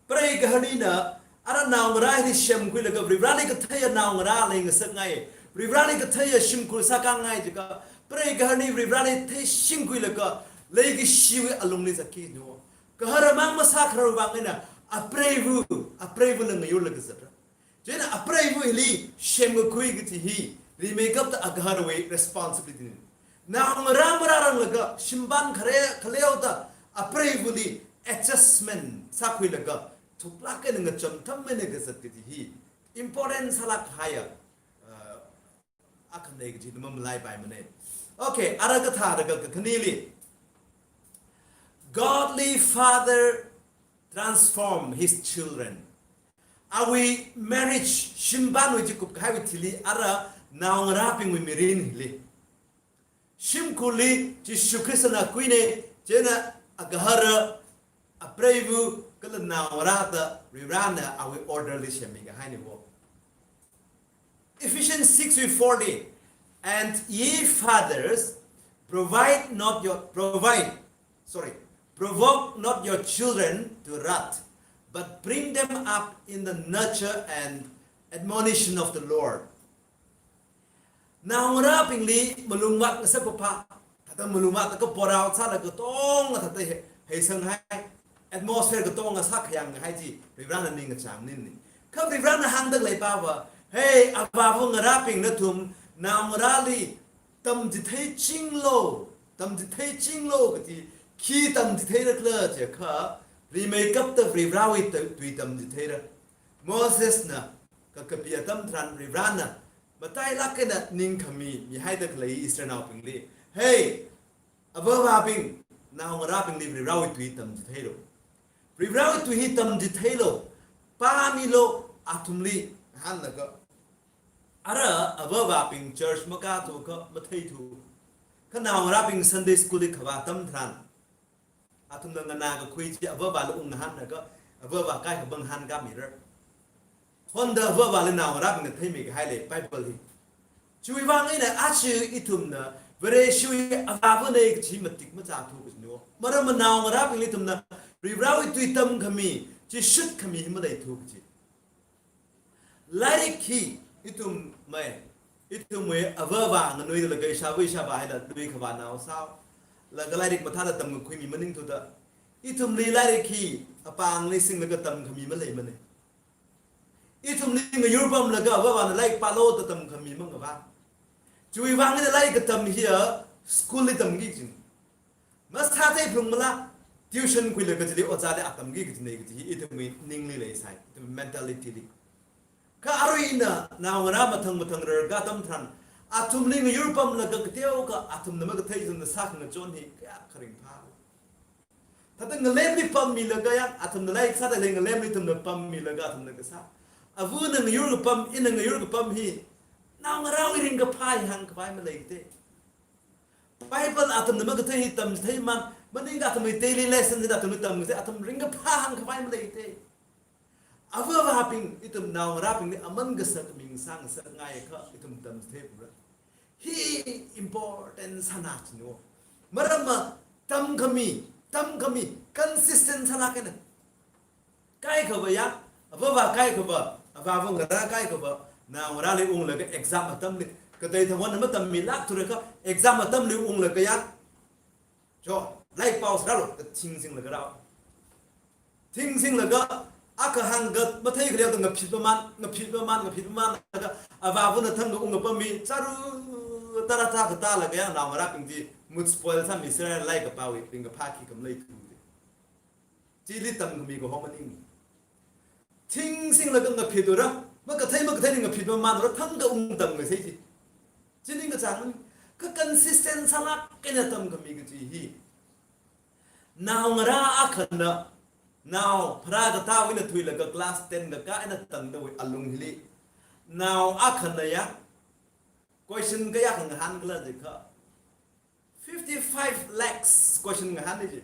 prei gahanina ara naongarā hili semkhuilaga Varivarāli katheiya naongarā leingasakngai. Varivarāli katheiya shimkhur sākāngai jiakha, prei gahani Varivarāli theishingkhuilaga leikashiwui alungli zatki no. Gahara mang masākharar vang eina apreiva, apreivala ngayurlaga zatra. Chieina apreiva hili semkakhui kaji hi rimeikapta agaharwui responsibility ni. Naongarā marāranglaga shimpan khare khaleoda apreivali adjustment sākhuilaga thuklāk eina ngacham thammei eina kazat kaji hi important sālāk kahaiya, uh, akhamna kaji na mamalaipaimana. Okay, ara kathāda kakhanili. Godly father transform his children. Awui marriage, shimpanwui chikup kahaiwui thili ara naongarābingwui mirin hili. Shimkhurli Jishu Khristana kuinei, chieina agahara, apreiva, kala naongarā da Varivarāna awui order li semmi kahaina wo. Ephesians six wui four li, "And ye fathers, provide not your, provide, sorry, provoke not your children to wrath, but bring them up in the nurture and admonition of the Lord." Naongarābingli malungvāt ngasakpapa, thāda malungvāt kaporao sālaga katonga thāda he-, heisanghai, atmosphere katonga sākhayang kahai chi Varivarāna ningkachāng maningmana. Kha Varivarāna hāngda khalei pava, "Hey, avāva ngarābing nathum, naongarāli tamchitheichingalu, tamchitheichingalu," kaji, khi tamchitheira khala jiakha, rimeikapta Varivarāwui tu-, tui tamchitheira. Mosesna kakapi atam tharan Varivarāna matailāk eina ningkhami mihaida khalei Israelnaobingli, "Hey, avāvabing, naongarābingli Varivarāwui tui tamchitheilu. Varivarāwui tui hi tamchitheilu, pāmilu," athumli hānglaga. Ara avāvabing church makāthu kha matheithu. Kha naongarābing Sunday school li khavā atam tharan, athumna nganākakhui chi avāvali ungngahānlaga, avāva kaikhava ngahānkāmira. Honda avāvali naongarābingna theimi kahai lei Bible li. Chiwui vang eina aja ithumna Vareshiwui avāvana kaji matik machāthu kajina. Maramva naongarābingli ithumna Varivarāwui tui tamkhami, chi shutkhami hi maleithu kaji. Lairik hi ithum mai, ithumwui avāva nganuida laga ishāva ishāvā haida lui khavā nao sālaga lairik mathāda tamkakhuimi maningthuda, ithumli lairik hi apāngli singlaga tamkhami maleimana. Ithumli ngayur pamlaga avāvana lairik pālu da tamkhami mangavā. Chiwui vang eina lairik katam hiya school li tamki kajina. Masāthei phalungmala, tuition khuilaga chili ojāli atamki kajina kaji hi ithumwui ningli leisai, ithumwui mentality li. Kha arui ina naongarā mathang mathang rarkā atam tharan, athumli ngayur pamlaga kateokha athumna makathei ithumna sākhangachon hi kayākha ringphā. Thāda ngalemli pammilaga yang, athumna lairik sāda lei ngalemli ithumna pammilaga athumna kasā. Avana ngayur kapam, ina ngayur kapam hi naongarāwui ringkaphā hi hāngkhavai maleitei. Bible athumna makathei hi tamchitheimana, maningakha athumwui daily lesson hina athumna tamkasei, athum ringkaphā hāngkhavai maleitei. Avāvabing, ithum naongarābingli aman kasak ming sāngasakngai akha ithum tamchitheiphalungra. Hi important sāna kajina. Maramva tamkhami, tamkhami, consistent sālāk eina. Kaikhava ya, avāva kaikhava, avāva ngarā kaikhava, naongarāli unglaga exam atamli, katei thangwon matammilākthura kha, exam atamli unglaga ya, cho, lairik pao sālu, da thingzinglaga rao. Thingzinglaga, Akha hāngkha mathei khalei da ngaphit mamān, ngaphit mamān, ngaphit mamān, laga avāvana thangkha ungkapam mi, chāru tara thā katālaga yang naongarābing chi mood spoil sāmi sāra, laikaphāwui ringkaphā khikha maleithu. Chili tamkhami kaho maning. Thing singlaga ngaphit ura, makathei makathei ngaphit mamān ura, thangkha ungtam ngasei chi. Chi ningkachāng maning, kha consistent sālāk eina tamkhami kachi hi. Naongarā akhana, nao pharā katāwui eina thuilaga class ten kakā eina tangdawui alung hili, nao akhana ya, question kayākha ngahānkhala jiakha, fifty-five lakhs question ngahānna ji.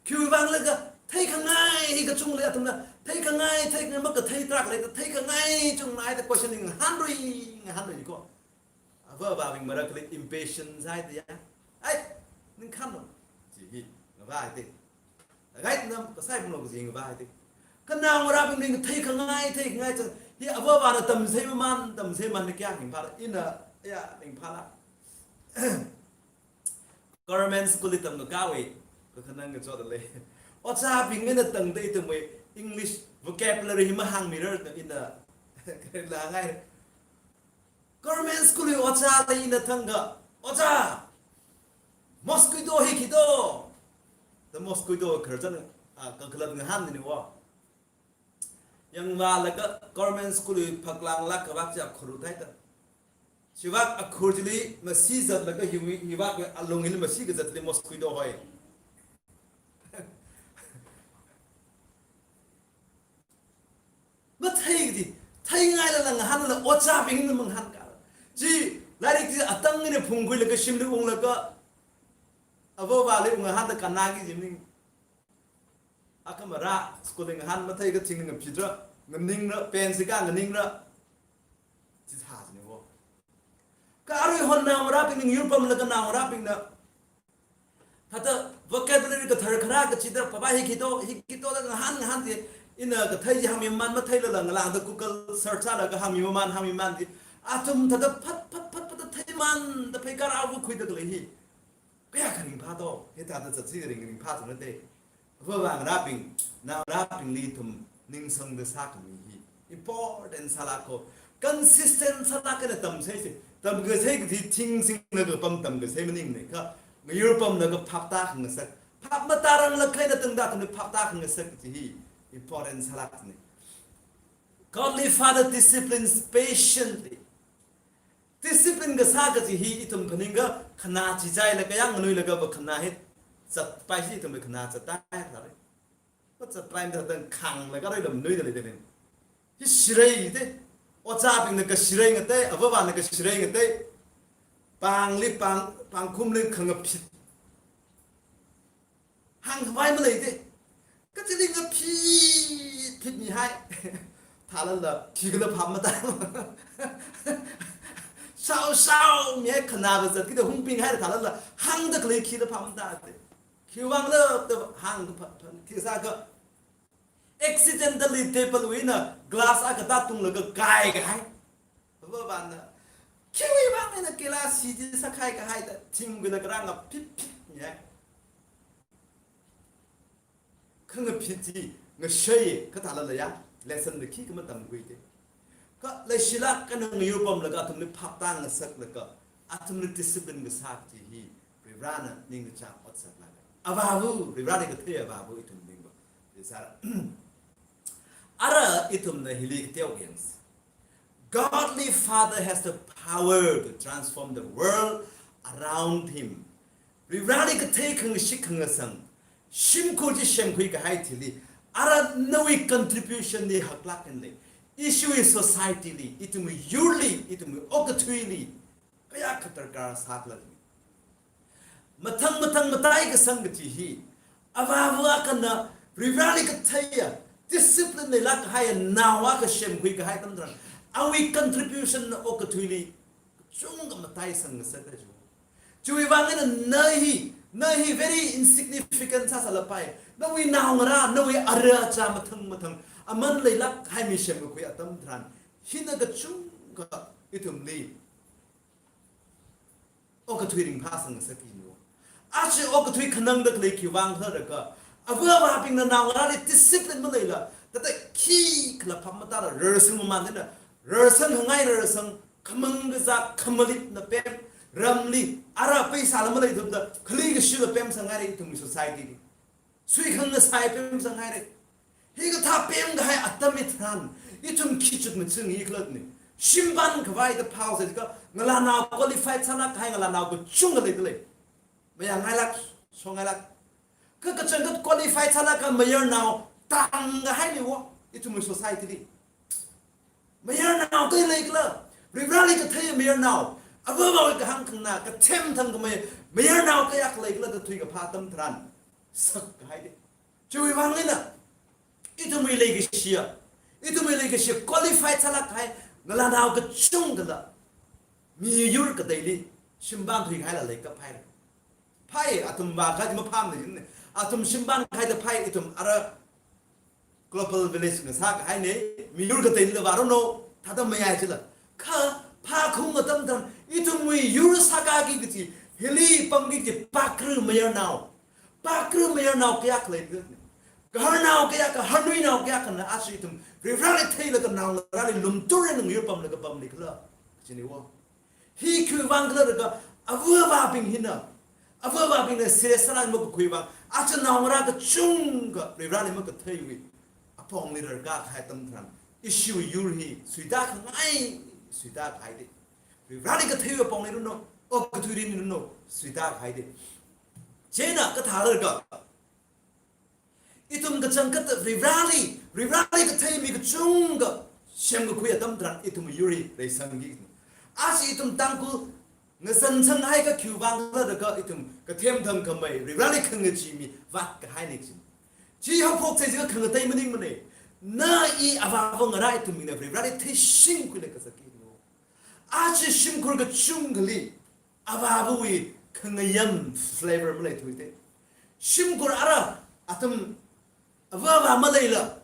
Khiwui vāng laga, theikhangai hi kachungkha lei athumna, theikhangai, theikhangai makathei tarākha lei, theikhangai chungmeida question hi ngahānrui, ngahānrui ko. Avā avābing marakhali impatient sāhaida ya. Ai, ningkhān lo. Chi hi, ngavāhaida. Agaidam kasai phunglo kaji ngavāhaida. Kha naongarābing ringtheikhangai, theikhangai chang. Hi avāvana tamsei mamān, tamsei mamān kayā ringphāla. Ina, ya, ringphāla. Government school li tamkakāwui, kakhanang kachot lei. Ojābing eina tangda ithumwui English vocabulary hi mahāngmirar da ina, la ngai. Government school li ojā leina thangkha, "Ojā, mosquito hi khi do?" The mosquito khararchan, ah, kakhalat ngahānna ni wo. Yangvālaga government school li phaklang lāk kavak chi akhur thai ta. Chivak akhur chili masi zatlaga hiwui, hivak alung hili masi kazatli mosquito hoi. Mathei kadi, theingailala ngahānla ojābingna mangahānkā. Chi lairik chi atang eina phungkhuilaga shimli unglaga, avāvali ungahānda kannaki jimning. Akha marā, school li ngahān matheikha thing ngaphitra, nganingra, pen sika nganingra. Chithā jini wo. Kha arui hon naongarābing ningyur pamlaga naongarābingna, thāda vocabulary kathar kharā kachida, papa hi khi do, hi khi do da ngahān ngahān chi, ina kathei chi hāngmi mamān matheilala ngalāngda Google search sālaga hāngmi mamān, hāngmi mamān chi. Athum thāda phat, phat, phat, phat, da theimamānda pheikar avu khuida khalei hi. Kayākha ringphā do, hithāda zatsi ring, ringphā sāna te. Avāva ngarābing, naongarābingli ithum ningsangda sākhami hi important sālāk ko, consistent sālāk eina tamsei se. Tamkasei kaji thing singlaga pam tamkasei maningmana kha, ngayur pamlaga phap tākhangasak. Phap matāranglakha eina tangda athumli phap tākhangasak kaji hi important sālākna. Godly father disciplines patiently. Discipline kasā kaji hi ithum phaningkha khanā chichailaga yang nganuilagava khanā hi zatpai si ithum khanā zatpai thāre. Mazatpai mathāda khanglaga rei lam nuida leida lei. Hi shirei te. Ojābingna kashirei ngatei, avāvana kashirei ngatei. Pāngli pāng, pāngkhumli khangaphit. Hāngkhavai maleite. Kachili ngaphit phitmihai. Thālala, khikhala phap matāmana. Shao shao mihai khanāva zatkida hungpinghaira thālala, hāngda khalei khila phap matāte. Khiwuivangla da hāng pha, pha, khi sākha, accidentally table wui eina glass akha tātunglaga kaikahai. Avāvana, khiwuivang eina glass hi chi sākhaikahai da, thingwuila karānga phit phitmiya. Khangaphit chi ngashei, kha thālala ya, lesson da khikha matamkhuite. Kha leishilāk eina ngayur pamlaga athumli phap tāngasaklaga, athumli discipline kasā chi hi, Varivarana ningkachāng ot sālaga. Avāva, Varivarali kathei avāva ithum ningva. Chi sāra. Ara ithumna hili kateokha yangsa. Godly father has the power to transform the world around him. Varivarali kathei khangashit khangasang, shimkhur chi semkhui kahai thili, ara nawui contribution li haklāk eina lei. Ishiwui society li, ithumwui yurli, ithumwui okathuili, kayākha darkar sākhala. Mathang mathang mataikasang kaji hi, avāva akhana Varivarali katheiya, discipline leilāk kahaiya nao akha semkhui kahai atam tharan, awui contribution na okathuili kachungkha mataisang ngasaka chi. Chiwuivang eina na hi, na hi very insignificant sāsālapai. Nawui naongarā, nawui ara achā mathang mathang, aman leilāk kahai mi semkakhui atam tharan, hina kachungkha ithumli okathui ringphāsang ngasaka chi. Aja okathui khanangda khalei khiwuivang khala jiakha, Ava avābingna naongarāli discipline maleila, thāda khikhala phap matāla rarsang mamān eina, rarsang khangai rarsang, khamang kazā khamalipna pem, ramli, ara paisāla maleithumda, khali kashila pemsanghaira ithumwui society li. Suikhang ngasai pemsanghaira. Hikathā pemkahai atam hitharan, ithum khi chukmajang hi khala ni. Shimpān khavai da phāhaosa jiakha, ngalānao qualified sālāk kahai ngalānao kachungkha leidalei. Mayāngailāk, shongailāk. Kha kachangkhat qualified sālāk kahai mayarnao tangkahai ni wo, ithumwui society li. Mayarnao kayākha leikhala, Varivarāli kathei mayarnao, ava avāwui kahāng khanganā, kathem thangkhamei, mayarnao kayākha leikhala da thuikaphā atam tharan, sakkahai de. Chiwui vang eina, ithumwui leikashiya, ithumwui leikashiya qualified sālāk kahai, ngalānao kachungkhala, miyur kateili, shimpān thuikahaila leikaphaira. Phai, athum vākahai maphāmana jin ne. Athum shimpān kahaida phai, ithum ara global village ngasākahai ne, miyur kateila vāra no, thāda mayai jila. Kha, phākhaung atam tharan, ithumwui yur sākaki kaji, hili pamki kaji, pakru mayarnao. Pakru mayarnao kayākha leikhala ni. Gaharnao kayākha, harnuinao kayākhana aja ithum, Varivarāli theilaga naongarāli lumtur eina yur pamlaga pamlikhala. Kaji ni wo. Hi khiwui vang khala jiakha, ava avābing hina, ava avābingna serious sālāk makakhui vang, aja naongarā kachungkha Varivarāli makatheiwui apongli rarkakahai atam tharan, ishiwui yur hi suitākhangai, suitākahai de. Varivarāli katheiwui apongli run no, okathuili run no, suitākahai de. Chieina kathā jiakha, ithum kachangkhat Varivarāli, Varivarāli kathei mi kachungkha semkakhui atam tharan ithum yur hi reisangki. Aja ithum Tangkhul ngasan sanghai kha khiwui vang khala jiakha ithum kathem thangkhamei, Varivarāli khangachee mi vātkahai ni jin. Chi haophoksa jiakha khangatei maningmana. Na i avāva ngarā ithum mina Varivarāli theishingkhuilaga sāki no. Aja shimkhur kachungkhali, avāvawui khangayam flavor maleithuda. Shimkhur ara athum ava avā maleila,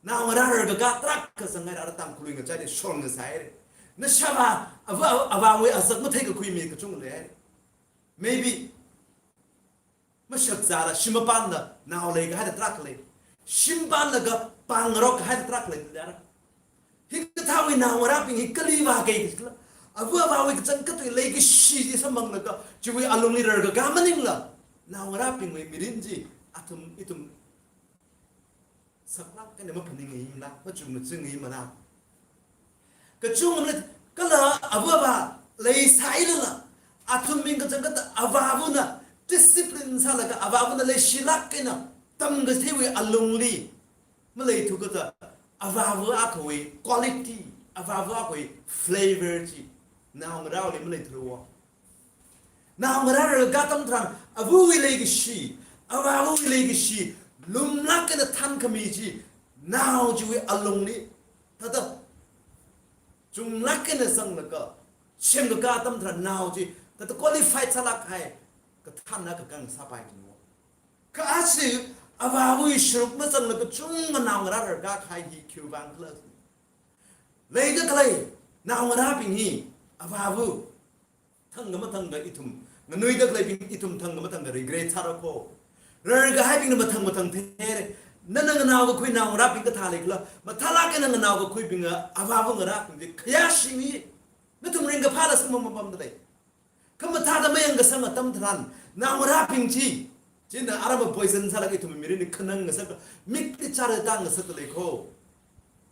naongarā rarkakā tarākha zangngaira, ara Tangkhulwui ngachaili shon ngasaira. Nashāvā ava avāwui azak matheikakhui mi kachungkha leihaira. Maybe mashakzāla shim mapānla nao leikahaida tarākha lei. Shim pānlaga pāng ngarokkahaida tarākha leidalei. Hikathāwui naongarābing hi kali vāki kajila, ava avāwui kachangkhatwui leikashi chi samphanglaga, chiwui alungli rarkakā maningla, naongarābingwui mirin chi athum ithum saklāk eina maphaningngaimana, machukmajangngaimanei. Kachungkha maleila, kala ava avā leisālala, athumbing kachangkhat avāvana discipline sālaga, avāvana leishilāk eina tamkachitheiwui alungli maleithu kaja, avāva akhawui quality, avāva akhawui flavor chi naongarāli maleithuwa. Naongarā rarkakā atam tharan, avawui leikashi, avāvawui leikashi lumlāk eina thankhami chi nao chiwui alungli thāda chunglāk eina zanglaga, semkakā atam tharan nao chi thāda qualified sālāk kahai, kathānna kakang sāpai jino. Kha aja avāvawui sharuk mazangla kachungkha naongarā rarkakā kahai hi khiwui vang khala? Leida khalei naongarābing hi avāva thangkha mathangkha ithum, nganuida khaleibing ithum thangkha mathangkha regret sāra kho. Rarkahaibingna mathang mathang theira. Nana nganaokakhui naongarābing kathā leikhala, mathālāk eina nganaokakhuibingva avāva ngarābing chi khayāshi mi. Nathum ringkaphāla samphang mapamdalei. Khamathāda mayangkasang atam tharan, naongarābing chi, china arama poison sālaga ithum mirinli khanang ngasak, mikli chara tāngasakdalei kho.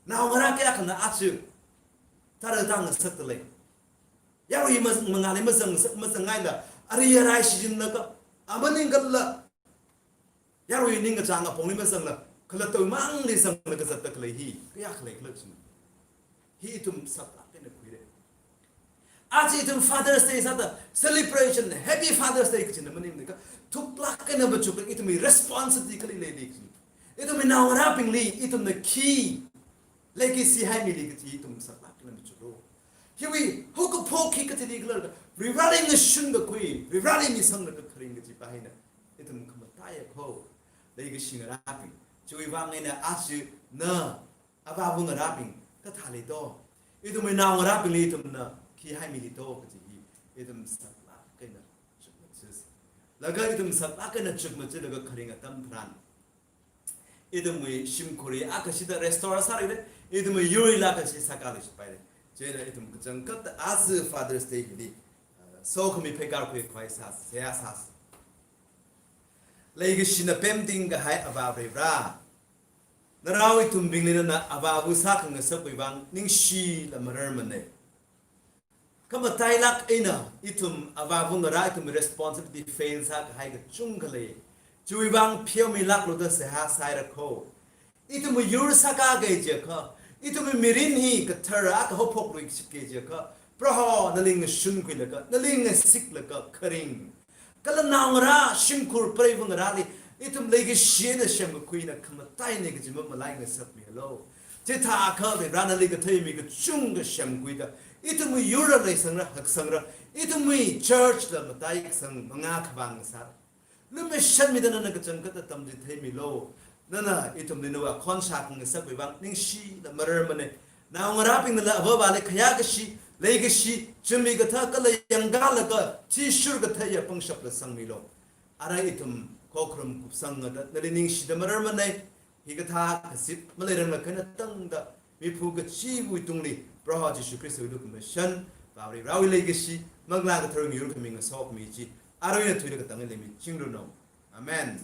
Naongarā kayākhana aja chara tāngasakdalei. Yarui ma-, mangāli mazang, mazangngaila, ari arai shichinlaga, amaning kala, yarui ningkachāng apongli mazangla, khalattawui mangli zanglaga zatda khalei hi kayākha leikhala jina. Hi ithum saklāk eina khuira. Aja ithum Father's Day sāda celebration, Happy Father's Day kajina maningmana, thuklāk eina machukda ithumwui responsibility kali leili kajina. Ithumwui naongarābingli ithumna khi leikashi haimili kaji ithum saklāk eina machuklu. Hiwui haokaphok hi kachili khala, Varivarāli ngashunkakhui, Varivarāli misanglaga kharing kaji pa hina ithum khamataiya kho. Leikashi ngarābing, chiwui vang eina aja na avāva ngarābing kathā lei do, ithumwui naongarābingli ithumna khi haimili do kaji hi ithum saklāk eina chukmajasa. Laga ithum saklāk eina chukmajaklaga kharing atam tharan, ithumwui shimkhurli akha shida restore sāra, ithumwui yurlila akha shi sākāluishitpaira. Chieina ithum kachangkhatta aja Father's Day hili, uh, sokhami pheikar khuikhavai sā, seihā sāsa. Leikashina pemting kahai Avā Varivara, narao ithumbingli nana avāva sākhangasakwui vang ningshila mararmana. Khamatailāk eina ithum avāva ngarā ithum responsibility fail sākahai kachungkha lei. Chiwui vang pheomilāklu da seihā sāhaira kho. Ithumwui yur sākāki jiakha, ithumwui mirin hi kathara akha haophokluishitki jiakha, Proho nali ngashunkhuilaga, nali ngasiklaga kharing, kala naongarā shimkhur preiva ngarāli ithum leikashi eina semkakhui eina khamataina kaji mamalai ngasakmilu. Chithākha Varivara nali katheimi kachungkha semkhuida, ithumwui yurla leisangra, haksangra, ithumwui church la mataikasang mangā khavā ngasāra. Lumashanmida nana kachangkhatta tamchitheimilu. Nana ithumli nawui akhon shākhangasakwui vang ningshila mararmana. Naongarābingnala avāvali khayākashi, leikashi, chumi kathā kala yangkalaga thishur kathāya pangshapla sangmilu. Arui ithum khokharum kupsangda nali ningshida mararmana. Hikathā kazip maleirangla khaina tangda, miphu kachiwui tungli Proho Jishu Khristawui lukhamashan, Avā Varivarawui leikashi, Manglā Katharawui yur khami ngasokmi chi, arui eina thuida katang eina leimichingranu. Amen.